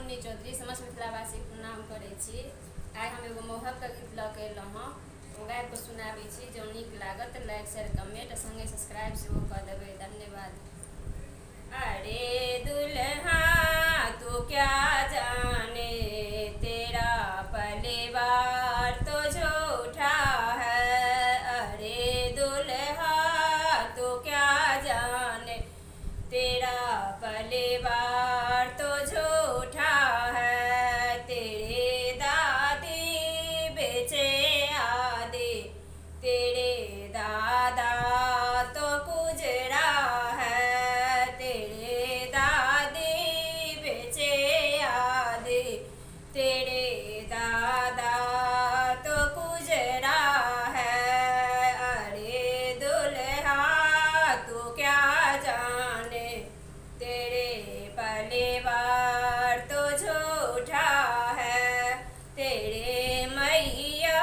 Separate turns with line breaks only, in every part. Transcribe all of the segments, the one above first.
मुन्नी चौधरी समस्त मिथिलावासी प्रणाम करै छी। आइ हम एगो मौहकके गीत लऽ कऽ एलहुँ हँ, ओ गाबि कऽ सुनाबै छी। जँ नीक लागत तऽ लाइक, शेयर, कमेंट आ सङ्गे सब्सक्राइब सेहो कऽ देबै। धन्यवाद। अरे दुल्हा तू क्या जाने, तेरा परिवार तो झूठा है। अरे दुल्हा तू क्या जाने, तेरा परिवार तो झूठा है। तेरे दादी बेचे आदि, तेरे दादा तो गुजरा है। तेरे दादी बेचे आदि, तेरे दादा तो गुजरा है। अरे दुल्हा तू क्या जाने, तेरे परिवार तो झूठा है। तेरे मैया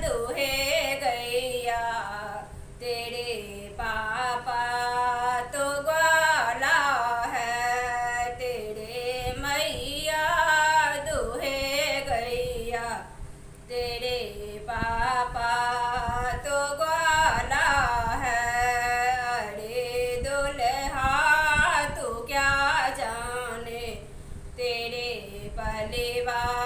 दुहे गैया, तेरे पापा तो ग्वाला है। तेरे मैया दुहे गैया, तेरे पापा तो ग्वाला है। अरे दुल्हा तू क्या जाने, तेरे परिवार